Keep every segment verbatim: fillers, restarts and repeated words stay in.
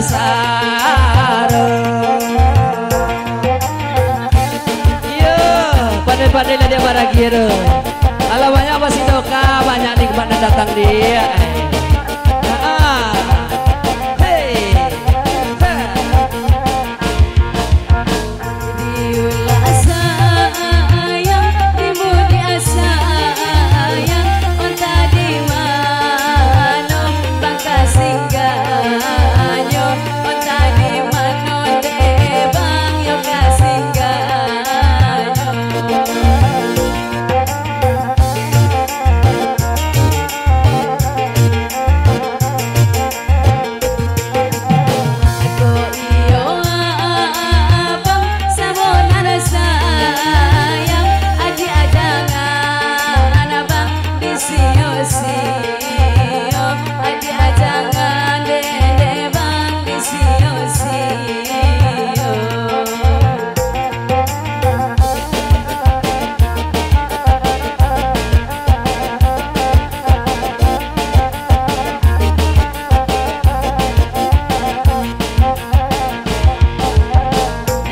Saro. Iyo, pandai-pandai lah dia baragi tu. Kalau banyak basidokah, banyak nikmat nan datang di. Ha. Hei. Ha. Diulah sayang, dimudiah sayang, ontah di mano bang ka singgahnyo, ontah di mano dek bang yo ka singgahnyo. Ko iyo abang, sabana sayang, adiak jangan abang disio-sio, adiak jangan dek bang disio-sio.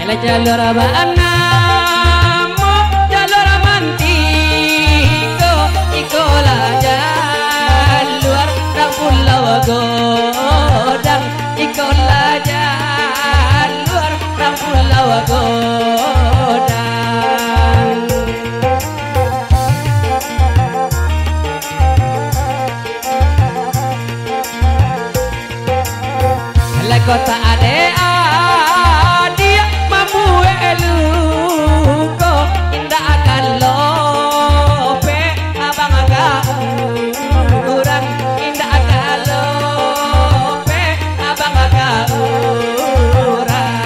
Elok jalur baanamo, jalur mantiko, ikolah jalur rang Pulau Godang, ikolah jalur rang Pulau Godang. Lai kok tak ado adiak mambuek luko, indak ka lopek abang ka urang, indak ka lopek abang ka urang.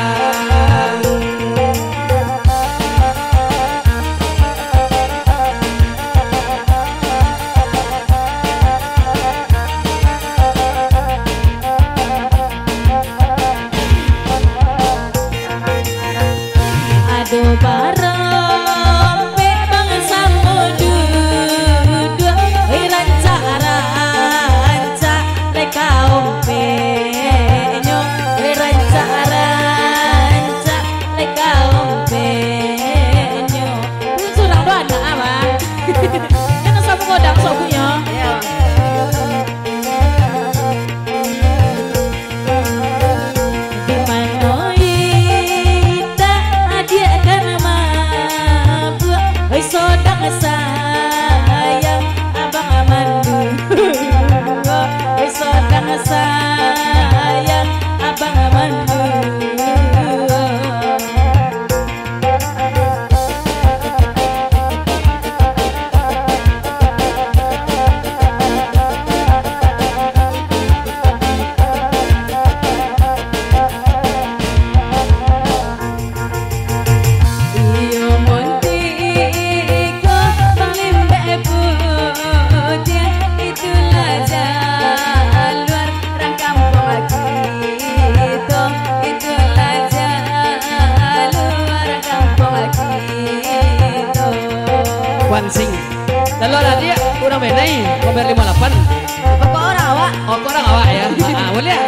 Ado barompek bang samo duduak, oi rancak-rancak lai ka ompeknyo, oi rancak-rancak lai ka ompeknyo. Surang doh anak, abang. Kan samo godang sobuknyo. Iyo. Di mano indak adiak ka mabuak, oi sodang sayang abang mandua, oi sodang sayang abang mandua. Iyo, montiko palimbek putiah, itulah jalur rang kampuang kito, itulah jalur rang kampuang kito. Kuansing. Lalu adiak urang Benai, nomor limo lapan. Kok urang awak? Oh, kok urang awak, yo? Ah, buliah.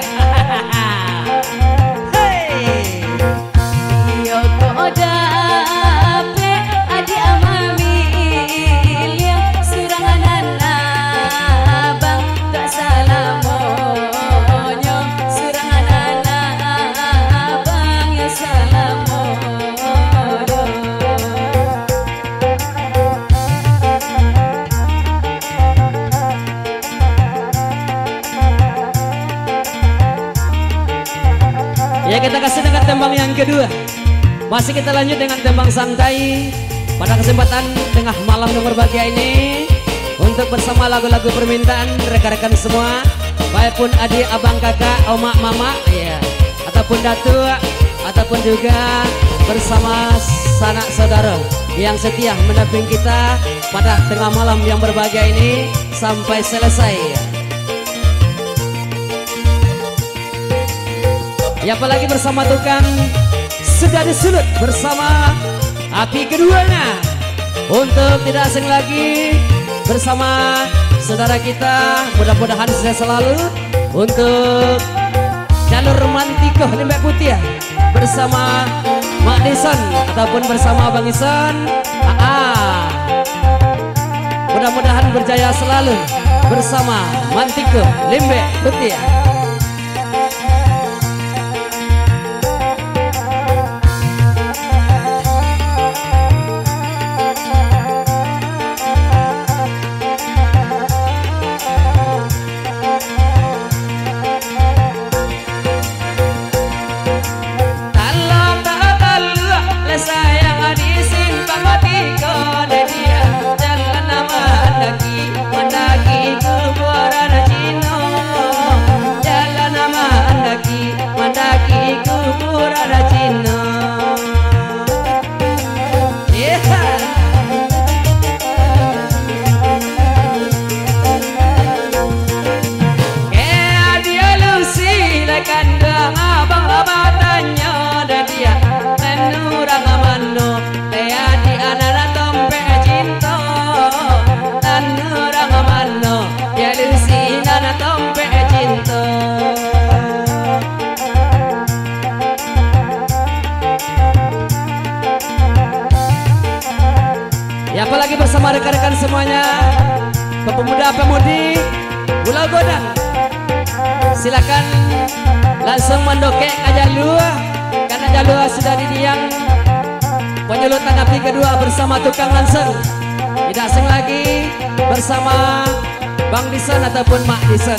Hei. Iyo, kok dapek adiak mamiliah, surang nan abang ka salamonyo, surang nan abang yo salamonyo. Ya, kita kasih dengan tembang yang kedua. Masih kita lanjut dengan tembang santai. Pada kesempatan tengah malam yang berbahagia ini, untuk bersama lagu-lagu permintaan rekan-rekan semua, baik pun adik, abang, kakak, omak, mamak, ya, ataupun datuk, ataupun juga bersama sanak saudara yang setia mendamping kita pada tengah malam yang berbahagia ini sampai selesai. Ya, apalagi bersama tukang sudah disulut bersama api keduanya. Untuk tidak asing lagi bersama saudara kita, mudah-mudahan sukses selalu untuk Jalur Mantikoh Limbek Putiah bersama Mak Dison ataupun bersama Abang Ison. Aa. Mudah-mudahan berjaya selalu bersama Mantikoh Limbek Putiah. Talok tak talok, lah sayang di simpang mati ko dek dia. Jalan mandaki, mandaki kuburan Cino. Jalan mandaki, mandaki kuburan Cino. Keh, adia Lucy, lah kanduang abang batanyo dek dia, nan urang mano, leh adia nan tompek cinto, nan urang mano, adia Lucy nan tompek cinto. Ya, apalagi bersama rekan-rekan semuanya, pemuda-pemudi Pulau Godang. Silakan langsung mandokek ka jalua, karena jalua sudah didiang. Penyulutan api kedua bersama tukang langsung. Tidak asing lagi bersama Bang Dison ataupun Mak Dison.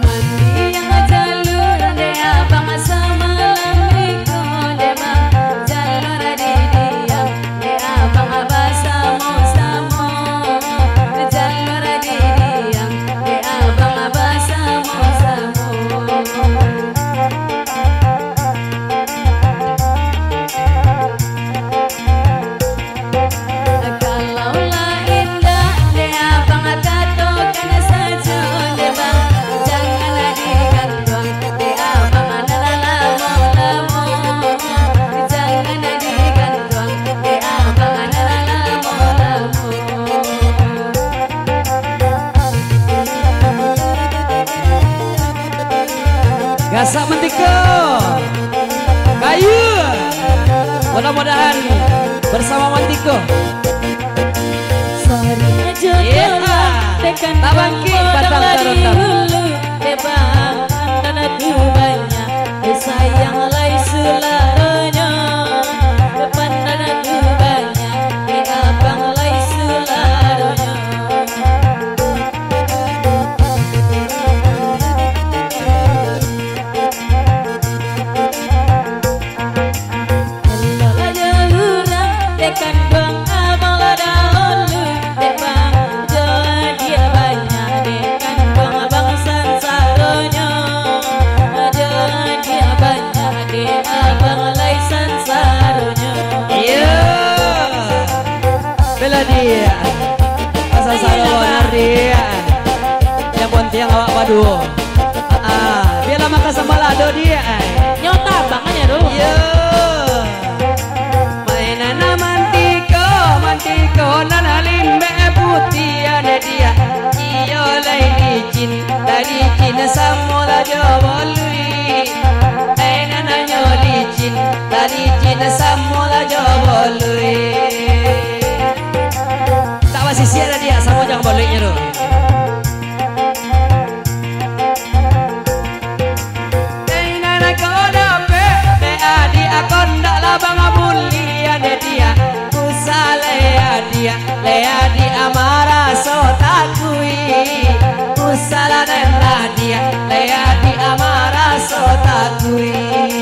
Mandiang jalua dek abang samalam iko dek bang, jalua didiang dek abang basamo-samo, jalua didiang dek abang basamo-samo. Kalau lah indak dek abang, katokan sajo dek bang, janganlah digantuang dek abang nan lamo-lamo, janganlah digantuang dek abang nan lamo-lamo. Gasak Mantikoh. Kayu. Mudah-mudahan bersama Mantikoh. Sari aja. Iya. Tekan tabangkik batang tarotap. Dek bang, tanda tu banyak, eh, sayang lai sularonyo. Depan tanda tu banyak, eh, abang lai sularonyo. Elok lah jo urang, dek kanduang abang lah dahulu, dek bang jo adiak banyak, dek kanduang abang sansaronyo. Jo adiak banyak, dek abang lai sansaronyo. Iyo. Bela diak. Sansaro bana diak. Yang penting awak baduo. Ah, bialah makan sambal lado diak. Nyo tabang aja tu. Iyo. Mainan Mantikoh, Mantikoh nan limbek putiah dek diak. Iyo lai licin, lai licin samo lah jo balui. Mainan nyo licin, lai licin samo lah jo balui. Tak basisiak lah diak samo jo baluinyo tu. Dek nan ko dapek, dek adiak ko ndak lah bang buliah dek diak. Usah lai adiak, lai adiak maraso takuik. Usah lah nan adiak, lai adiak maraso takuik.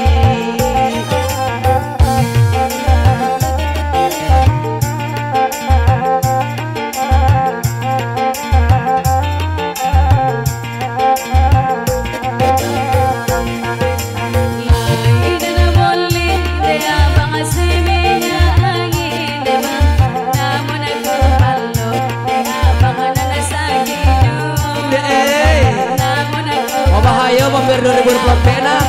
Wah, bahayo, Bang Fir, dua ribu dua puluh empat nah.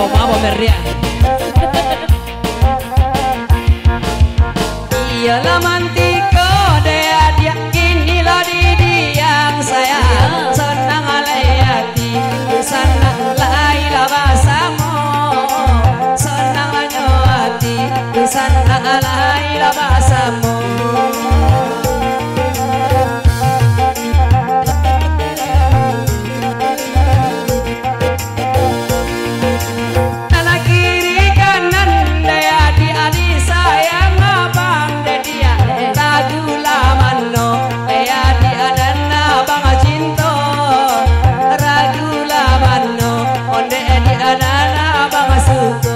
Koma bo meriah. Iyolah mantiko dek adiak, inilah didiang sayang. Sanang alai ati, sanang lai lah basamo. Sanangnyo ati, sanang lai lah basamo. Nan kiri kanan, dek adiak, disayang abang dek diak. Ragu lah mano, dek adiak, nan abang cinto. Ragu lah mano, ondeh adiak, nan abang suko.